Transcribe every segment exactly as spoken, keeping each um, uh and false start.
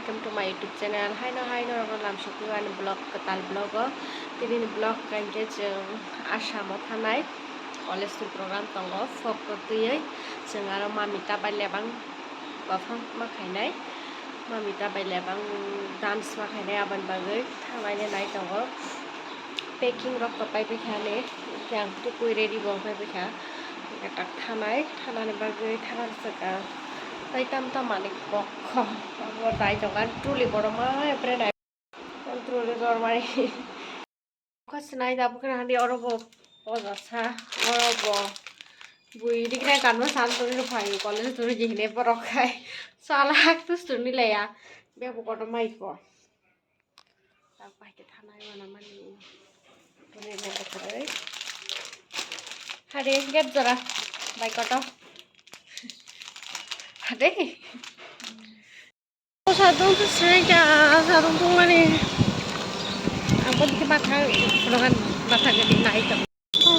Welcome to my YouTube channel. Haino haino rokno lam sokwi ani vlog, kwtal vlog o. Tini ni vlog hwnkhe chwng Assam o thanai college ni program tongo, fok kwtwiwi chwng aro mamita bai lebang buphang ma khainai, mamita bai lebang dance ma khainai, aboni bagwi thanglainai nai tongo. Packing rok to pai bwkha ni, hwnkhe ang tukui ready bo wng pai bwkha. Hwnkhe tak thanai, thanani bagwi thana rwchapkha. Tai tam tam manwi kok kho. Abo dai tongo, ani trolley kotorma, epre nai. Trolley kotormani. Kho sinai da bwkhwna handi oro bo pojasa, oro bo bui riknai kanma san turi rw phaio, college turi jihine borok khai. Chala hak tus tuni leya. Bebo kotorma iko. Tak pai ke thanai wana mani. Bune bune kore. Hade get jora. Bai koto. Hade. Sadung tu sreka, sadung tu mani. Ang pun ke matha, pulungan matha gede nai to.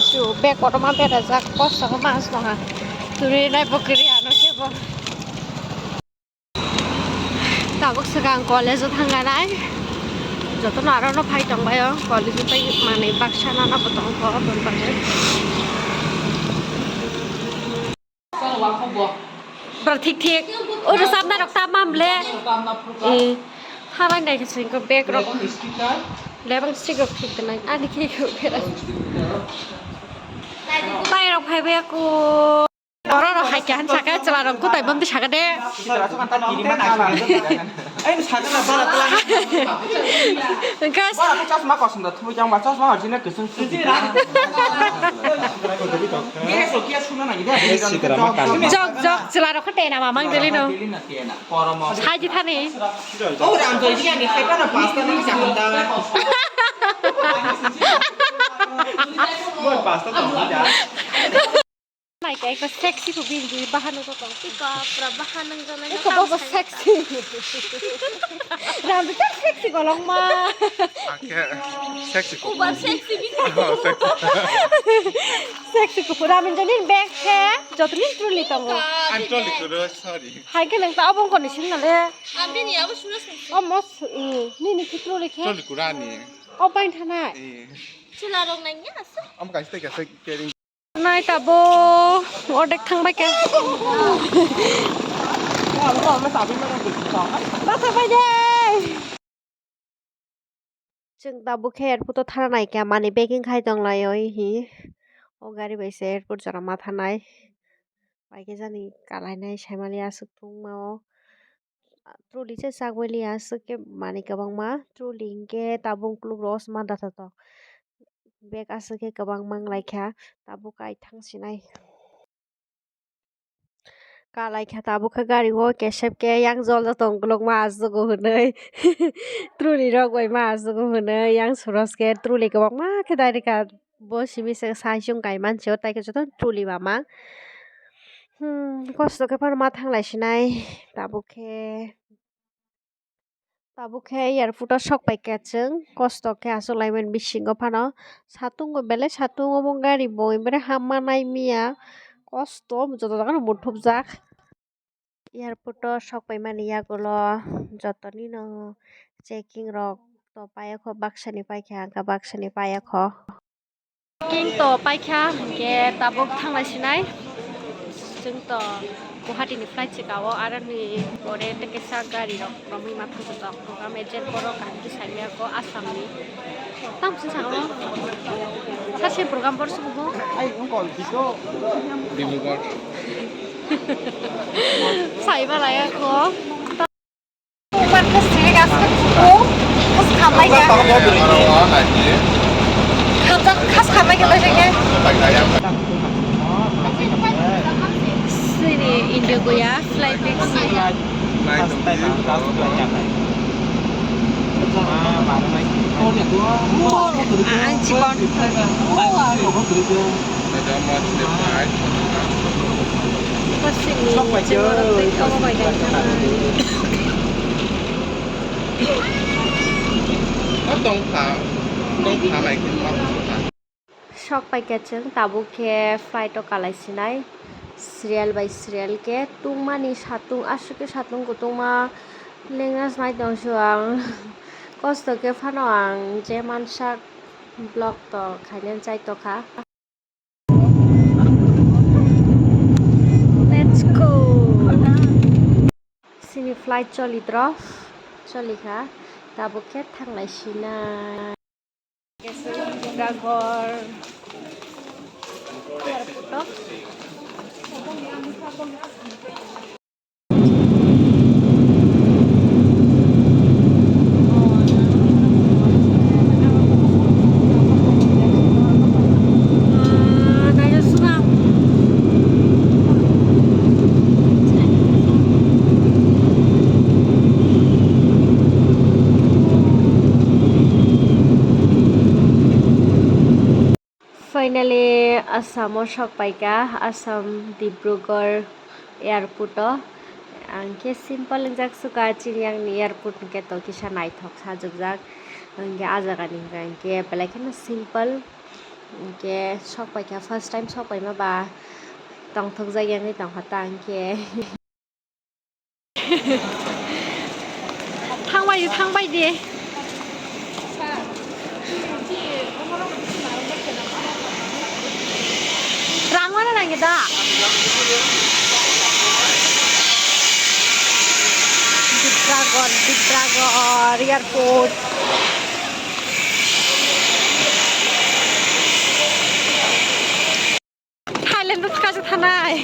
Su bag kotorma berajak, kos sama mas maha. Turi nai bokiri ano kebo. Tabuk swkang college o thangkha nai. Jotono aro no phai tongbaio college o tei manwi baksa nana bo tongkho aboni bagwi. Bro, thik thik. O rwchapna rok ta mam le. Eh, halai nai khe singko bag rok. Lebang stick rok thik nai. Ani khe ko bera. Bai rok phai baya ko. Oro oro hai khe han saka chwla rok kutai bomdi saka de. Hwnkhe chosma kosom da thumui jang ba chosma original kwchwng. Jok jok chwla rok khe tena mamang deli no. Saji thani. Nai khe ekta sexy ko bini bini bahan no tong. Iko pura bahan nang janai. Iko bobo sexy. Ram tu sexy kolong ma. Oke. Sexy ko. Ubar sexy bini. Oh, sexy. Sexy ko pura min janin bag he. Jotnin trolley tongo. Ang trolley ko, sorry. Hai khe nang ta abong koni sing nale. Abini abo sura sexy. O mos, nini ki trolley khe. Trolley ko rani. O pain thana. Eh. Chwla rok nang ya asa. Am kaisa kaisa kering. Nai tabuk ordek thangbai kha. Basa bai de. Chwng tabuk khe airport o thana nai kha, manwi packing khai tong lai o hi. O gari bai se airport jora ma thanai. Bai khe jani kalai nai sai mali aswk thung ma o. Trolley se chak bai li aswk khe manwi kwbangma. Trolley hinkhe tabuk kuluk rok ma datha tok. Bag aswk khe kwbang mang lai kha, tabuk kai thang sinai. Kalai kha tabuk khe gari o kesep khe yang jol jatong kolok ma aswk o hwnwi. Trolley rok bai ma aswk o hwnwi yang soros khe trolley kwbangma khe dari kha. Bo simi se sai chwng kai mansi o tai khe joto trolley ba mang. Hmm, kosto khe phano ma thang lai sinai tabuk khe. Tabuk khe airport o sok pai kha chwng, kosto khe aswk lai mani bisingo phano. Satung bo belai satung obo gari bo emre hamma nai miya, kosto joto jaga no muthupjak. Airport o sok pai mani yagulo joto nino checking rok to paiya kho, baksa ni paikha, hwnkhe baksa ni paiya kho. King to paikha, hwnkhe tabuk thanglai sinai. Chwng to Guwahati ni flight se kao, aroni pore tei kaisa gari rok romwi ma thangkhe tok. Program agent borok kaham khe saimaya kho Assam ni. Tamo se saka o. Sase program bor se bo. Dibrugarh. Sai ba laya kho. Umar khe siri gas khe thuko, khas khamlai kha. Khamjak, khas khamlai kha, bai khe. Sini India goya, flight taxi. Ang chikon. Tongkha, tongkha naikhe ma. Sok paikha chwng tabuk khe flight o kalai sinai serial by serial khe tungmani satung aswk khe satung kutungma. Lengna swmai tong su ang. Kosto khe phano ang je mansak vlog to khainani chai tokha. Let's go. Sini flight choli tro, choli kha. Tabuk khe thanglai sina. Gagor. Airport o. Finally, Assam o sok paikha, Assam Dibrugarh airport o. Ang khe simple wngjak suka, chini yang ni airport hwnkhe to kisa naithok sajwkjak. Hwnkhe ah jaga ni hwnkhe belai kheno simple. Hwnkhe sok paikha, first time sok paima ba tongthokjak yangwi tongkha ta hwnkhe. Thangbai di, thangbai di. Rang mana nang da? Dibrugarh, Dibrugarh airport. Thailand o kaisa thanai.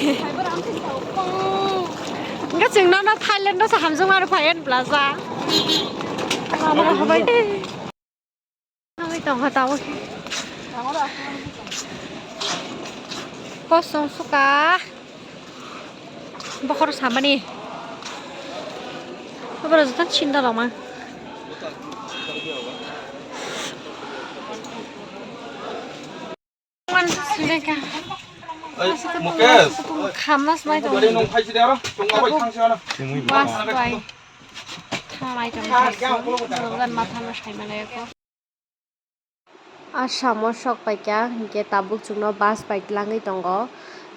Hwnkhe chwng nono Thailand o se hamjwk ma rw phai ani plaza. Thangwi tongkha tabuk. Kosong suka. Bokhorok samani. Oborok joto sinda rok mang. Oi, Mukesh. Khamna swmai tongo. Bari nung phaisi de aro, chwng abai thangsi ano. Bas bai. Thanglai tong kha. Borok jan matha no sai manai kho. Assam o sok paikha, hinkhe tabuk chwngno bus bai twlangwi tongo.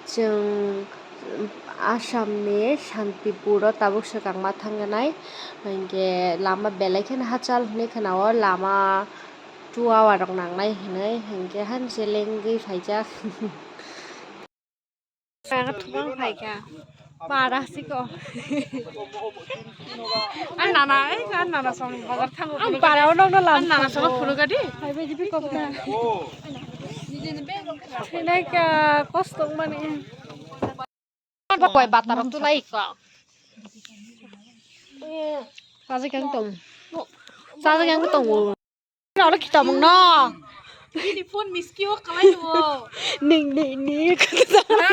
Chwng Assam ni Santipur o tabuk swkang ma thangjanai. Hinkhe lama belai kheno hachal hinwi khwnao, lama two hour rok nangnai hinwi, hinkhe han selengwi phaijak. Para thubang phaikha. Para siko. Ang nana, eh, ang nana song bazar thango. Ang para ono no lam. Ang nana song phuru gadi. Hai bai jibi kokta. Sinai ka kostong mani. Ang ba koi bata rok tulai ko. Saja kang tong. Saja kang tong. Oro kita mung no. Ini phone miski o kalai o. Ning, ning, ning. Ha?